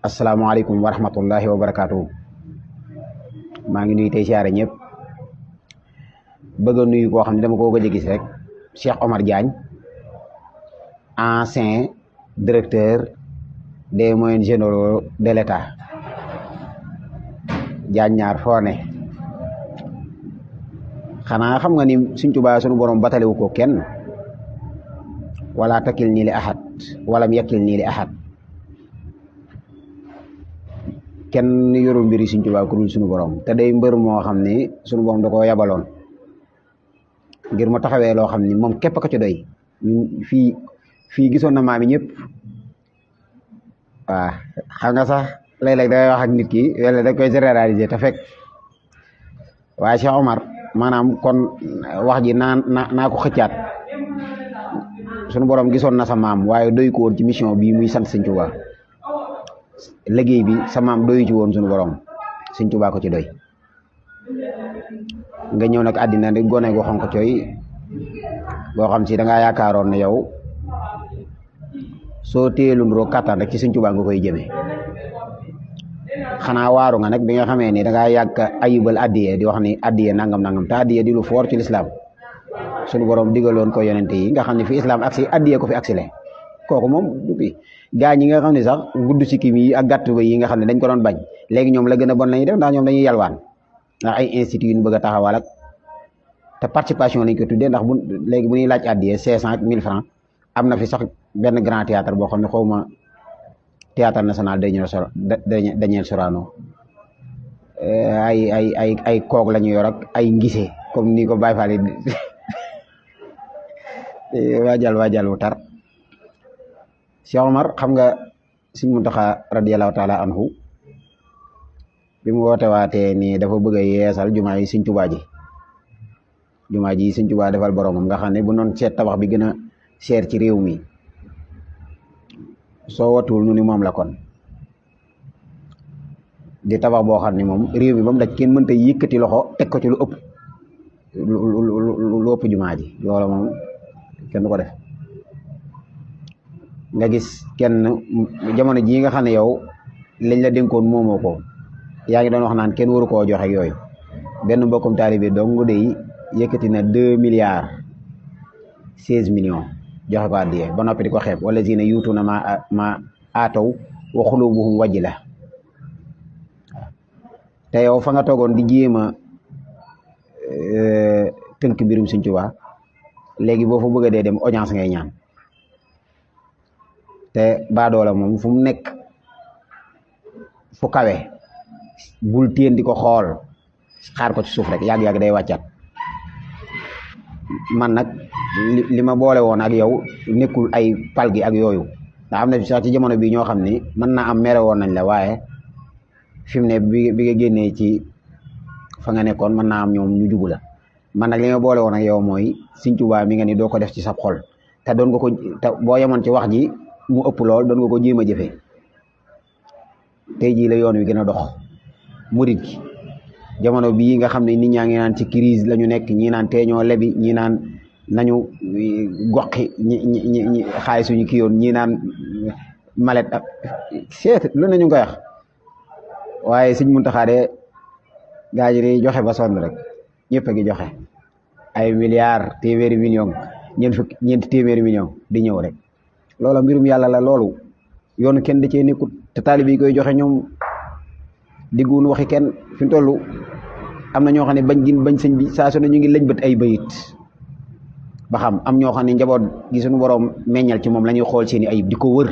asalaamaaleykum wa rahmatullahi wa barakaatu. maa ngi nuyu tey siyaare ñëpp bëgg a nuyu koo xam ne dama ko gëj a gis rek Cheikh Omar Diagne, ancien directeur des moyens généraux de l'État. Diagne ñaar foo ne xanaa xam nga ni Sëñ Tuubaa sunu borom batalewu ko kenn, wala takil nii li ahad walam yakil nii li ahad. kenn yorul mbiri Sëñ Tuubaa ku dul suñu borom, te day mbër moo xam ne suñu borom da koo yabaloon ngir mu taxawee loo xam ni moom képp ko ci doy. ñun fii gisoon na maam yi ñëpp. waaw xam nga sax léeg-léeg dangay wax ak nit ki wala da koy généraliser te fekk waaye Cheikh Omar maanaam kon wax ji naa ko xëccaat. suñu borom gisoon na sa maam waaye doy ko woon ci mission bii muy sant Sëñ Tuubaa. liggéey bi sa maam doyu ci woon suñu borom, Sëñ Tuubaa ko ci doy. nga ñëw nag àddina di gone gu xonq coy boo xam si da ngaa yaakaaroon ne yow soo téyelun roo kattan rek ci Sëñ Tuubaa nga koy jëmee. xanaa waaru nga nag bi nga xamee ni da ngaa yàgg ayibal addiye di wax ni addiye nangam te addiye di lu foor ci lislaam. suñu borom digaloon ko yonente yi nga xam ne fi islam aksi addiye ko fi aksile kooku moom dupi gaa ñi nga xam ne sax gudd si kim yi ak gàtt ba yi nga xam ne dañ ko doon bañ léegi ñoom la gën a bon lañuy def ndax ñoom dañuy yalwaan ndax ay institut yu ñu bëgg a taxawal ak te participation lañ ko tuddee ndax léegi bu ñuy laaj addiye 500 ak 1000 francs. am na fi sax benn grand théâtre boo xam ne xawma théâtre national Daniel Sorano ay koog la ñu yor ak ay ngise comme ni ko Baye Fall waajal wu tar. Cheikh Omar xam nga Sëñ Muntaxa radiyallahu taala anhu bi mu woote waatee ni dafa bëgg a yeesal jumaa yi Sëñ Tuubaa ji Sëñ Tuubaa defal boromam nga xam ne bu noon seet tabax bi gën a seer ci réew mi soo watuwul nu ni moom la kon di tabax boo xam ne moom réew mi ba mu daj kenn mënta yëkkati loxo teg ko ci lu ëpp lu ëpp jumaa ji loolu moom kenn du ko def. nga gis kenn jamono jii nga xam ne yow liñ la dénkoon moomoo ko yaa ngi doon wax naan kenn waru koo joxe yooyu benn mbokkum taalibe dong day yëkkati na 2 milliards 16 millions joxe ko addiye ba noppi di ko xeeb wala zina yuutu na ma aataw wa xulubuhum wajila. te yow fa nga toogoon di jéem a tënk mbirum Sëñ Tuubaa léegi boo fa bëgg a dee dem audience ngay ñaan. te baadoola moom fu mu nekk fu kawe bul téen di ko xool xaar ko ci suuf rek yàgg-yàgg day wàccat. man nag li ma boole woon ak yow nekkul ay pal gi ak yooyu ndax am na fi sax ci jamono bi ñoo xam ne mën naa am mere woon nañ la waaye fi mu ne bi nga génnee ci fa nga nekkoon mën naa am ñoom ñu jubu la. man nag li ma boole woon ak yow mooy Sëñ Tuubaa mi nga ni doo ko def ci sab xol te doon nga ko te boo yemoon ci wax ji mu ëpp lool doon nga ko jéem a jëfee. tey jii la yoon wi gën a dox murit gi jamono bii nga xam ne nit ñaa ngi naan ci crise la ñu nekk ñii naan teeñoo lebi ñii naan nañu goqi ñi xaalis suñu kii yoon ñii naan malet ak seet lu nañu koy wax waaye Sëñ Muntaxa de gaa yi di joxe ba sonn rek ñëpp a ngi joxe ay milliards téeméeri million ñeenti téeméeri million di ñëw rek. loola mbirum yàlla la loolu yoonu kenn da cee nekkut te taalibe yi koy joxe ñoom digguwun waxi kenn fi mu toll am na ñoo xam ne bañ sëñ bi saa su ne ñu ngi lëñ bët ay bayit ba xam am ñoo xam ne njaboot gi suñu borom meññal ci moom la ñuy xool seeni ayib di ko wër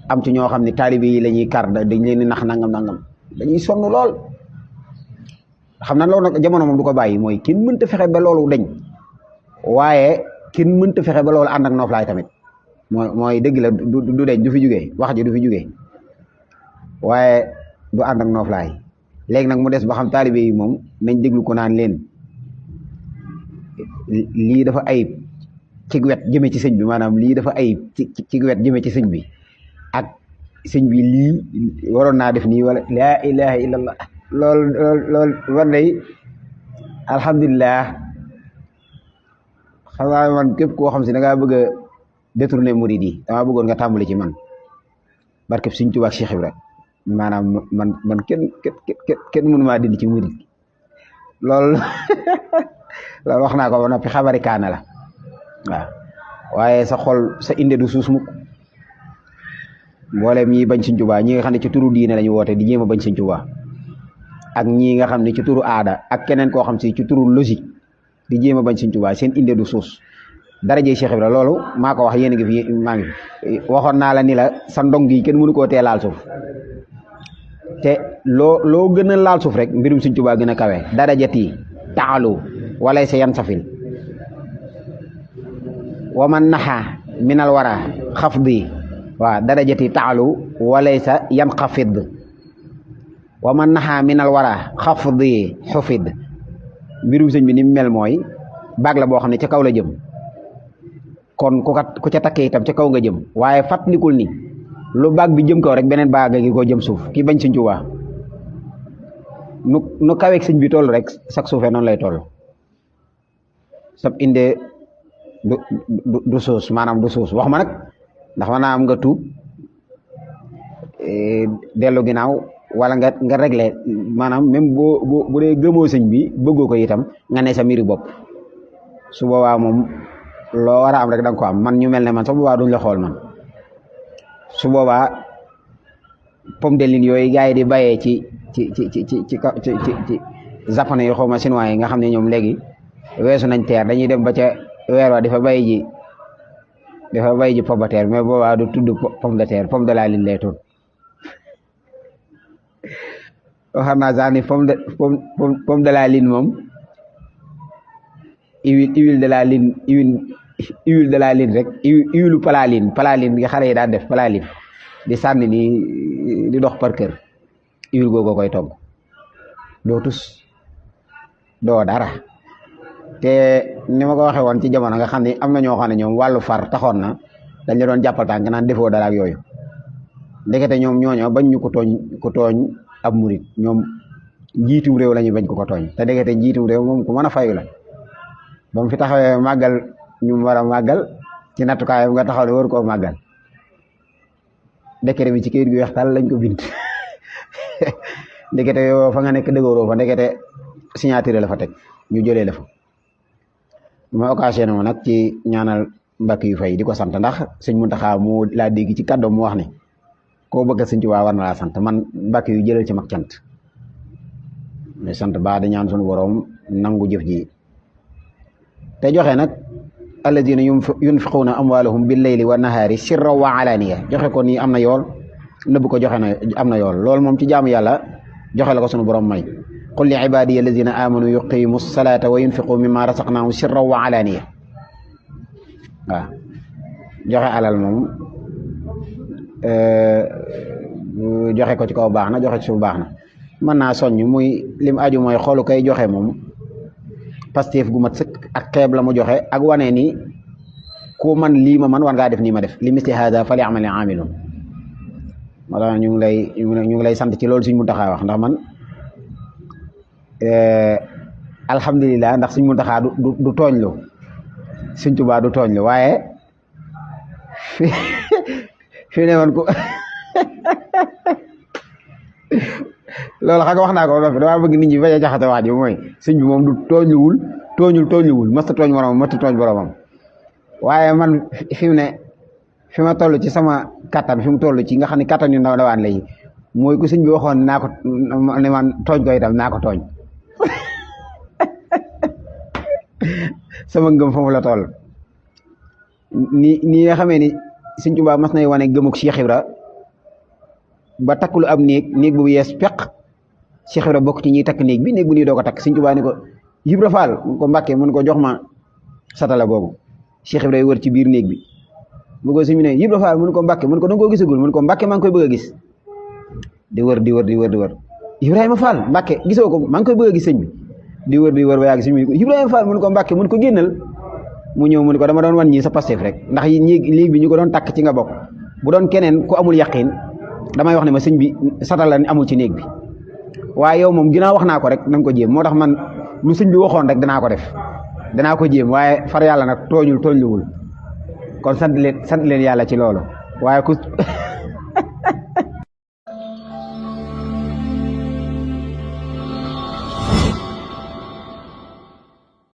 am ci ñoo xam ne taalibe yi la ñuy kar dañ leen di nax nangam dañuy sonn lool. xam na loolu nag jamono moom du ko bàyyi mooy kenn mënta fexe ba loolu dañ waaye kenn mënta fexe ba loolu ànd ak nooflaay tamit. mooy dëgg la du deñ du fi jugee wax ji du fi jugee waaye du ànd ak nooflaay. léegi nag mu des ba xam taalibe yi moom nañ déglu ko naan leen lii dafa ayib ci wet jëme ci sëñ bi maanaam lii dafa ayib ci wet jëme ci sëñ bi ak sëñ bi lii waroon naa def nii wala laa ilaha illallah lool war day alhamdulilah xam naa man képp koo xam si da ngaa bëgg a détourner murid yi damaa bëggoon nga tàmbali ci man barkeb Sëriñ Tuubaa ak Cheikh Ibra maanaam man kenn mënu maa dindi ci murid loolu loolu wax naa ko ba noppi xabari kaana la waaw waaye sa xol sa inde du suus mukk mboolem ñi bañ Sëriñ Tuubaa ñi nga xam ne ci turu diine lañu woote di jéem a bañ Sëriñ Tuubaa ak ñii nga xam ne ci turu aada ak keneen koo xam si ci turu logique di jéem a bañ Sëriñ Tuubaa seen inde du suus darajey Cheikh Ibra loolu maa ko wax yéen a ngi fi maa ngi fi waxoon naa la ni la sa ndong yi kenn mënu koo tee laal suuf te loo gën a laal suuf rek mbirum Sëriñ Tuubaa gën a kawe darajati taalu walay sa yan safil wa man naxa minal wara xafdi waaw darajati taalu walay sa yan xafid wa man naxa minal wara xafdi xufid mbirum sëñ bi ni mu mel mooy baag la boo xam ne ca kaw la jëm kon ku ca takkee itam ca kaw nga jëm waaye fàttalikul ni lu baag bi jëm kaw rek beneen baag gi ko jëm suuf ki bañ Sëriñ Tuubaa nu kaweeg sëñ bi toll rek sak suufee noonu lay toll sab indee du suus maanaam du suus wax ma nag ndax ma naa am nga tuub dellu ginnaaw wala nga réglé maanaam même bu dee gëmoo sëñ bi bëggoo ko itam nga ne sa mbiri bopp su boobaa moom loo war a am rek da nga ko am man ñu mel ne man sax boobaa duñ la xool man su boobaa pomme de lin yooyu gars yi di bayee ci japonais yi xaw ma chinois yi nga xam ne ñoom léegi weesu nañ teer dañuy dem ba ca weer wa dafa bay ji pomme de terre mais boobaa du tudd pomme de terre pomme de la lin lay tudd waxam naa sax ni pomme de la lin moom huile de la lin huile de la lin rek huile palaline nga xale yi daan def palaline di sànni ni di dox par kër huile googu koy togg doo tus doo dara te ni ma ko waxee woon ci jamono nga xam ne am na ñoo xam ne ñoom wàllu far taxoon na dañ la doon jàppal tànk naan defoo dara ak yooyu ndekete ñoom ñooño bañ ñu ko tooñ ab murit ñoom njiitum réew la ñuy bañ ko tooñ te ndekete njiitum réew moom ku mën a fayu la ba mu fi taxawee màggal ñu war a màggal ci nattukaayam nga taxaw ne waru koo màggal décret bi ci kayit gi weex tal lañ ko bind ndekete yow fa nga nekk dëggooroo fa ndekete signature la fa teg ñu jëlee la fa ma occasion mo nag ci ñaanal mbàkk yu fay di ko sant ndax sëñ Muntaxa moo laa dégg ci kàddoom mu wax ne koo bëgg Sëñ Tuubaa war na laa sant man mbàkk yu jëlal ci mag cant mais sant baa di ñaan suñu borom nangu jëf ji te joxe nag alladina yunfiquuna amwaalahum bil layli wa nahaari sirra wa alaaniya joxe ko nii am na yool nëbb ko joxe na am na yool loolu moom ci jaamu yàlla joxe la ko sunu borom may qul li ibaadiya alladina amanu yuqimu salata wa yunfiqu mimma rasaqnahum sirra wa alaaniya waaw joxe alal moom joxe ko ci kaw baax na joxe ci suuf baax na mën naa soññ muy lim aju mooy xoolu kay joxe moom Pastef gu mat sëkk ak xeeb la mu joxe ak wane ni ku man lii ma man war ngaa def nii ma def li misli hada fali amali amilun moo tax ñu ngi lay sant ci loolu Sëñ Muntaxa wax ndax man alhamdulilah ndax Sëñ Muntaxa du tooñ lu Sëñ Tuubaa du tooñ lu waaye fi ne woon ko loolu xam nga wax naa ko ba dama bëgg nit ñi bañ a jaxate wax ji mooy sëñ bi moom du tooñluwul masta tooñ boromam masta tooñ boromam waaye man fi mu ne fi ma toll ci sama kattan fi mu toll ci nga xam ne kattan yu ndaw ndawaan lay mooy ku sëñ bi waxoon naa ko ne man tooñ ko itam naa ko tooñ sama ngëm foofu la toll ni nga xamee ni Sëñ Tuubaa mas nay wane gëmuk Cheikh Ibra ba takkulu ab néeg bu yees peq Cheikh Ibra bokk ci ñiy takk néeg bi néeg bu nii doo ko takk Sëñ Tuubaa ni ko Ibra Faal mun ko Mbàkke mun ko jox ma satala googu Cheikh Ibra wër ci biir néeg bi bu ko sëñ bi ne Ibra Faal mun ko Mbàkke mun ko danga koo gisagul mun ko Mbàkke maa ngi koy bëgg a gis di wër Ibrahima Fall Mbàkke gisoo ko maa ngi koy bëgg a gis sëñ bi di wër ba yàgg sëñ bi ko Ibrahima Fall mun ko Mbàkke mun ko génnal mu ñëw mu ne ko dama doon wan ñii sa Pastef rek ndax léegi bi ñu ko doon takk ci nga bokk bu doon keneen ku amul yaqin damay wax ne ma sëñ bi satal la amul ci néeg bi waaye yow moom ginnaaw wax naa ko rek na nga ko jéem moo tax man lu sëñ bi waxoon rek danaa ko def danaa ko jéem waaye far yàlla nag tooñul tooñluwul kon sant leen yàlla ci loolu waaye ku